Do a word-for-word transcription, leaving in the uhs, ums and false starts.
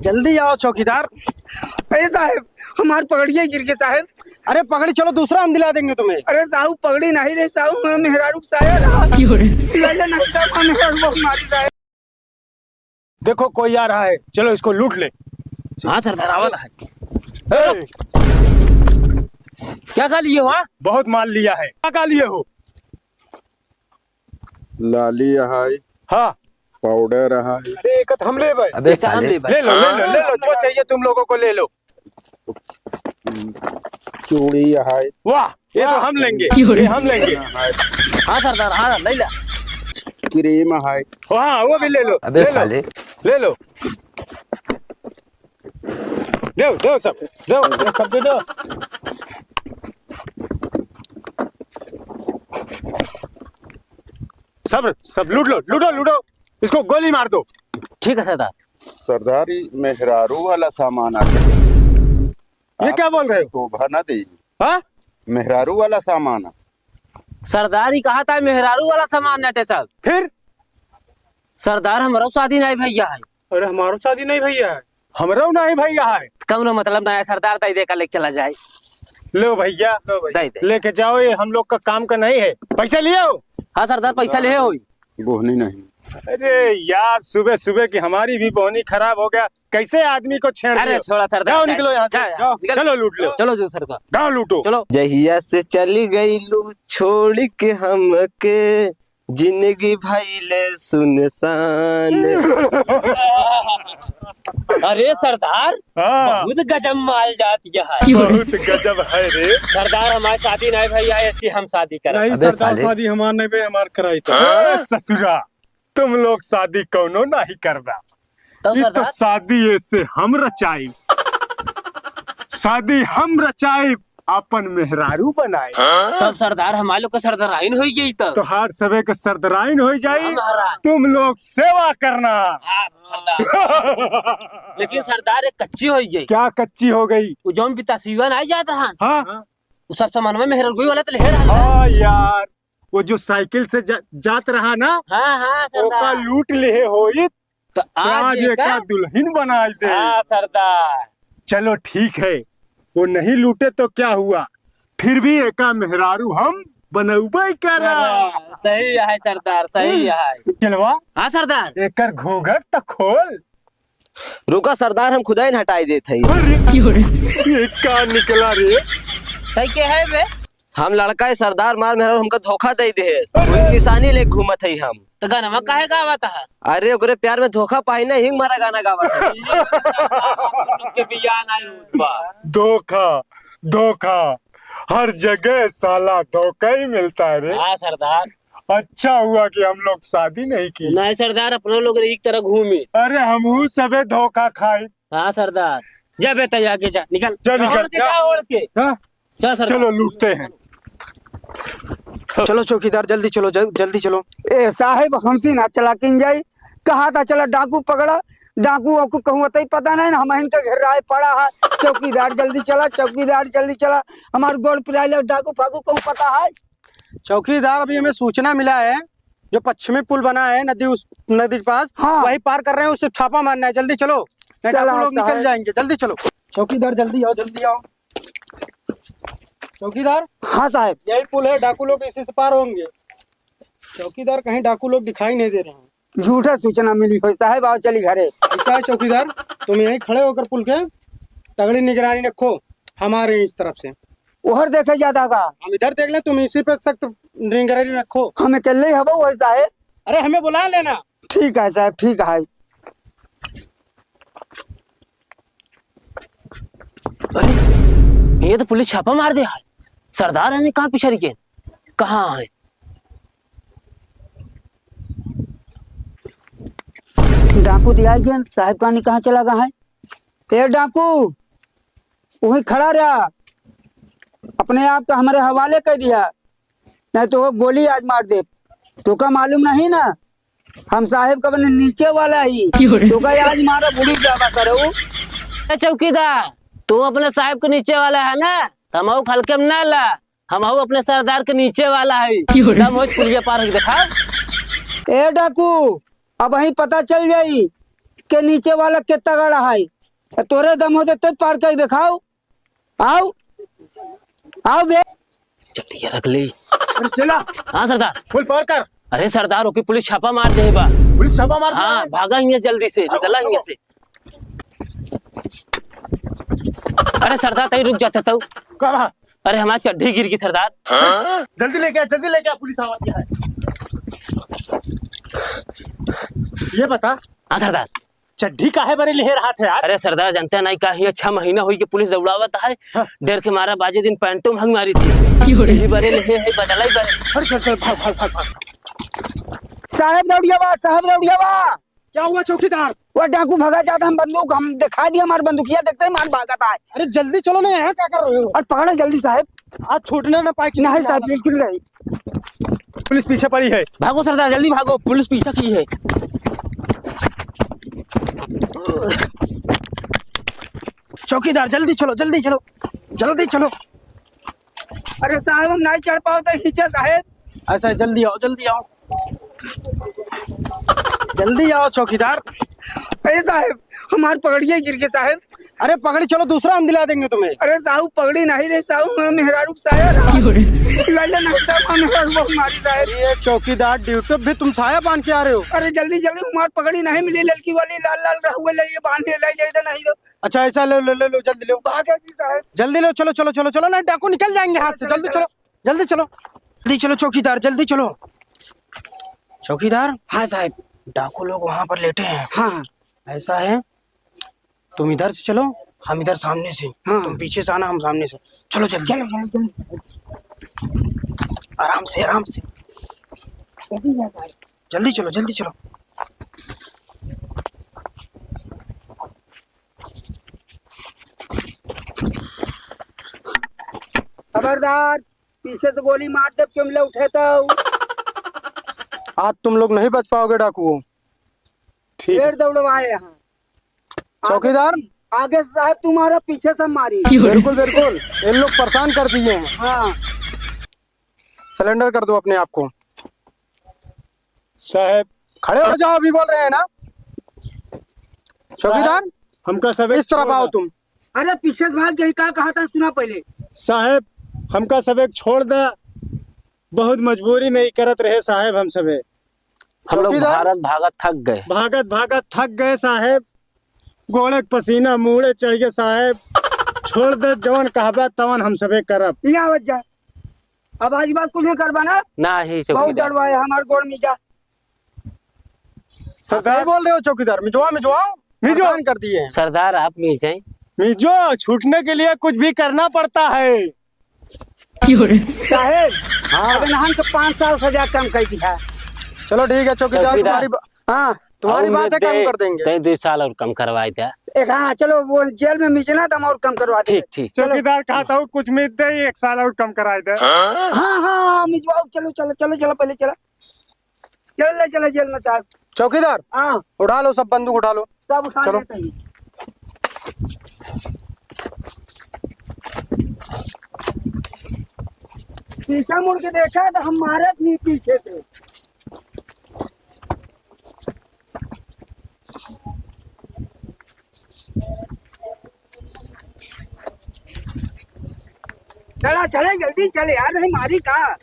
जल्दी आओ चौकीदार। अरे साहेब, हमार पगड़िया गिर गई साहेब। अरे पगड़ी चलो, दूसरा हम दिला देंगे तुम्हें। अरे साहू, पगड़ी नहीं रे साहू, हमारा मेहरारू का साया रहा। क्यों रे? ले ले नहीं साहब, हमारा मेहरारू बहुत मारी साहेब। देखो कोई आ रहा है, चलो इसको लूट ले। हाँ सरदार, आवत है। ए! क्या खा लिए हो, हाँ? बहुत माल लिया है। क्या खा लिए हो? लाली है। हाँ। पाउडर है। अरे, एक हम लेबे। अबे एक हम साले। लेबे। ले लो, ले लो, ले लो, जो चाहिए तुम लोगों को ले लो। चूड़ी है। वाह, ये तो हम लेंगे, ये हम लेंगे। हाँ सरदार, हाँ, ले ला। क्रीम है। हाँ, वो भी ले लो, अबे ले लो, साले। ले लो। दो, दो सब, दो, ये सब दे दो। सब, सब लूट लो, लूटो, लूटो। इसको गोली मार दो। ठीक है सरदार। सरदार, ई मेहरारू वाला सामान आ गया। ये क्या बोल रहे हो? शोभा ना दे। हाँ? मेहरारू वाला सामान है। सरदार, ई कहा था मेहरारू वाला सामान नटे सब। फिर? सरदार, हमरो शादी नहीं भैया है। अरे, हमारो शादी नहीं भैया है। हमरो नहीं भैया है। कौनो मतलब ना है सरदार, ताई देखा लेके चला जाए। लो भैया, लो भैया। दे दे। लेके जाओ, ये हम लोग का काम का नहीं है। पैसा लियो। हाँ सरदार, पैसा लिए हो। बोहनी नहीं। अरे यार, सुबह सुबह की हमारी भी बोहनी खराब हो गया। कैसे आदमी को छेड़ अरे दियो? छोड़ा सरदार, जाओ, जा, निकलो यहाँ से। जा, जा, जाओ, निकल। चलो लूट लो। चलो जो सरदार। जाओ लूटो। चलो। जहिया से चली गईलू छोड़ के हमके, जिंदगी भइले सुनसान। अरे सरदार, हाँ। बहुत गजब माल जात है। बहुत गजब है रे। सरदार, हमारी शादी नहीं भई है, ऐसी हम शादी करब। नहीं अबे सरदार, साले। शादी हमार नहीं भई, हमार कराई तो। ए ससुरा, तुम लोग शादी कौनो नहीं करबा। तो ई तो सरदार? शादी ऐसे हम रचाई, शादी हम रचाई, अपन मेहरारू बनाई। तब सरदार, हमारे लोग के सरदराइन होई गई तब। तोहार सबे के सरदराइन होई जाई। हाँ, महाराज। तुम लोग सेवा करना। हाँ, सरदार। लेकिन सरदार, एक कच्ची होई गई। क्या कच्ची हो गई? वो जौन पिता सीवन आई जात रहा, हाँ। वो सब सामान में मेहरगुई वाला तो ले रहा। हाँ यार, वो जो साइकिल से जा, जात रहा ना, हाँ, हाँ, सरदार। ओका लूट लिहे होई, तो आज आज एका एका दुल्हन बनाई दे। हाँ, सरदार। चलो ठीक है, वो नहीं लूटे तो क्या हुआ, फिर भी एका मेहरारू हम बनौबे करा। हाँ, सही है सरदार, सही है। चलवा। हाँ, सरदार। एकर घूंघट तो खोल। रुका सरदार, हम खुदाइन हटाई देत हई। अरे, ये का निकला रे? तई के है बे? हम लड़का है सरदार, मार मेहरारू हमका धोखा दे दे। वही निशानी ले घूमत हई हम। तो गाना में काहे गावत है? अरे ओकरे प्यार में धोखा पाई ना, हिंग मारा गाना गावत है। ये सरदार, आप लोग के बियाह नहीं होत बा। धोखा, धोखा, हर जगह साला धोखा ही मिलता है रे। हाँ सरदार। अच्छा हुआ कि हम लोग शादी नहीं की। नहीं सरदार, अपने लोग एक तरह घूमी। अरे हमहू सबे धोखा खाई। हाँ सरदार, जा बेटा, आगे जा, निकल। जा निकल, ओढ़ के जा। जा, ओढ़ के। हाँ। चल सरदार। चलो लूटते हैं। चलो चौकीदार, जल्दी चलो, जल-, जल्दी चलो। ए साहेब, हमसे ना चला किन जाई, कहा था चला डाकू पकड़ा, डाकू वाकू कहूँ अतई पता नहीं ना, हम इनका घेराए पड़ा है। चौकीदार जल्दी चला, चौकीदार जल्दी चला, हमार गोड़ पिराइले, डाकू फाकू कहूँ पता है? चौकीदार, अभी हमें सूचना मिला है, जो पश्चिमी पुल बना है नदी, उस नदी के पास, हाँ। वही पार कर रहे हैं, उससे छापा मारना है। जल्दी चलो, नहीं चला डाकू लोग निकल जाएंगे। जल्दी चलो चौकीदार, जल्दी आओ, जल्दी आओ। चौकीदार। हाँ साहेब। यही पुल है, डाकू लोग इसी से पार होंगे। चौकीदार, कहीं डाकू लोग दिखाई नहीं दे रहे हैं। झूठा सूचना मिली होई साहेब, आओ चली घरे। ऐसा है चौकीदार, तुम यहीं खड़े होकर पुल के तगड़ी निगरानी रखो, हम आ रहे हैं इस तरफ से। उहर देखे जाता का? हम इधर देख लें, तुम इसी पे सख्त निगरानी रखो। हम अकेले ही हबो वही साहेब। अरे हमें बुला लेना। ठीक है साहेब, ठीक है। अरे, ये तो पुलिस छापा मार दे है। सरदार है, कहाँ पिछड़ गए? कहाँ है? डाकू दिया गया, साहेब कहानी कहाँ चला गया है? ए डाकू, वहीं खड़ा रहा, अपने आप का हमारे हवाले कर दिया, नहीं तो वो गोली आज मार दे। तोका मालूम नहीं ना, हम साहेब का अपने नीचे वाला ही। क्यों रे? तोका आज मारा बुढ़ी जावा सरऊ। ए चौकीदार, तू अपने साहेब के नीचे वाला है ना, तो हम हल्के में ना ला, हम अपने सरदार के नीचे वाला है। क्यों रे? दम हो पुलिया पार होके दिखाओ। ए डाकू, अब वहीं पता चल जाई, के नीचे वाला के तगड़ा है। तोरे दम होते तब पार कर दिखाओ। आओ, आओ बे। चटिया रख ली। अरे चला। हाँ सरदार। फुल फायर कर। अरे सरदार, ओके पुलिस छापा मार दे बा। पुलिस छापा मार दे? हाँ, भागा हियाँ जल्दी से, अरे निकला हियाँ से। अरे सरदार, तई रुक जाता तू। का बा? अरे हमार चड्ढी गिर गई सरदार। जल्दी लेके आ, जल्दी लेके आ, पुलिस आवा है। ये बता। हाँ सरदार। चड्ढी काहे बरे लिहे रहत है यार? अरे सरदार, जानते हैं नहीं का, ये छह महीना होई के पुलिस दौड़ावत है। हाँ। डर के मारा बाजे दिन पैंटो में हंग मारी थी। क्यों रे? यही बरे लिहे है, बदला ही बरे। अरे चल, चल, भाग, भाग, भाग, भाग। साहब दौड़िया बा, साहब दौड़िया बा। क्या हुआ चौकीदार? वो डाकू भगा जाता, हम बंदूक, हम दिखा दिया हमार बंदूकिया, देखते ही मार भागत है। अरे जल्दी चलो ना, यहाँ क्या कर रहे हो? और पकड़ो जल्दी साहब। आज छूटना ना पाए किसी नहीं को। साहब, बिल्कुल नहीं। पुलिस पीछे पड़ी है। भागो सरदार, जल्दी भागो, पुलिस पीछे की है। चौकीदार, जल्दी चलो, जल्दी चलो, जल्दी चलो। अरे साहब, हम नहीं चढ़ पाओ तो खींचे साहब। ऐसा है, जल्दी आओ, जल्दी आओ, जल्दी आओ चौकीदार। अरे साहब, हमार पगड़िया गिर गई साहब। अरे पगड़ी, चलो दूसरा हम दिला देंगे तुम्हें। अरे साहब, पगड़ी नहीं रे साहब, हमार मेहरारू साया रहा। क्यों रे? ले ले नहीं साहब, हमार मेहरारू बहुत मारी साहब। अरे चौकीदार, ड्यूटी भी तुम साया बांध के आ रहे हो? अरे जल्दी जल्दी, हमार पगड़ी नहीं मिली, ललकी वाली लाल लाल रहुए, ले ये बांध ले, ले ले इधर नहीं तो। अच्छा ऐसा लो, लो, लो, लो, जल्दी लो। भागे जी साहब। जल्दी लो, चलो, चलो, चलो, चलो, नहीं डाकू निकल जाएंगे हाथ से, चलो, जल्दी चलो। चलो। जल्दी चलो, जल्दी चलो चौकीदार, जल्दी चलो। चौकीदार। हाँ साहब। डाकू लोग वहाँ पर लेटे हैं। हाँ, हाँ। ऐसा है, तुम इधर से चलो, हम इधर सामने से। हाँ। तुम पीछे से आना, हम सामने से। चलो जल्दी। चलो, चलो, चलो। आराम से, आराम से। जल्दी जा भाई। जल्दी चलो, जल्दी चलो। खबरदार, पीछे से गोली मार देब, तुम ले उठे तो। आज तुम लोग नहीं बच पाओगे डाकुओं। ठीक। ढेर दौड़वाए यहाँ। चौकीदार? आगे, आगे साहब तुम्हारा, पीछे से मारी। बिल्कुल, बिल्कुल। ये लोग परेशान कर दिए हैं। हाँ। सिलेंडर कर दो अपने आप को। साहब। खड़े हो जाओ, अभी बोल रहे हैं ना। चौकीदार, साहब, हमका सब एक इस तरफ छोड़ आओ दे। तुम। अरे पीछे से भाग गई, का कहा था, सुना पहले। साहब, हमका सब एक छोड़ दे, बहुत मजबूरी में ई करत रहे साहब हम सबे। हम लोग चौकीदार? भारत भागत थक गए। भागत भागत थक गए साहेब, गोड़े के पसीना मूड़े चढ़ गए साहेब। छोड़ दे, जवन कहबा तवन हम सबे करब। यहाँ आवत जा, अब आज बात कुछ नहीं करबा ना। ना ही बहुत चौकीदार। डरवाए हमार गोड़ में जा। सरदार, सही बोल रहे हो चौकीदार, मिजवा, मिजवाओ, मिजो। परेशान कर दिए हैं। सरदार आप मिजाए। मिजो, छूटने के लिए कुछ भी करना पड़ता है। साहेब, हाँ। अब इन्हन के पाँच साल सजा कम कर दिया। चलो ठीक है चौकीदार, चौकीदार। तुम्हारी बा-, हाँ। तुम्हारी और बात है, कम दे, कर देंगे। तई दो साल और कम करवाई दे। एक, हाँ, चलो वो जेल में मिजना तो हम और कम करवा देंगे। ठीक, ठीक। चलो। चौकीदार कहा था कुछ उम्मीद दे, एक साल और कम कराई दे। हाँ, हाँ, हाँ, मिजवाओ, चलो, चलो, चलो, चलो, पहले चलो। चल ले, चले जेल में साहब। चौकीदार, हाँ। उठा लो सब बंदूक, उठा लो। सब उठा चलो। लेते हैं। पीछे मुड़ के देखा तो हम मारत नहीं पीछे से। चला, चले, जल्दी चले यार, नहीं मारी का?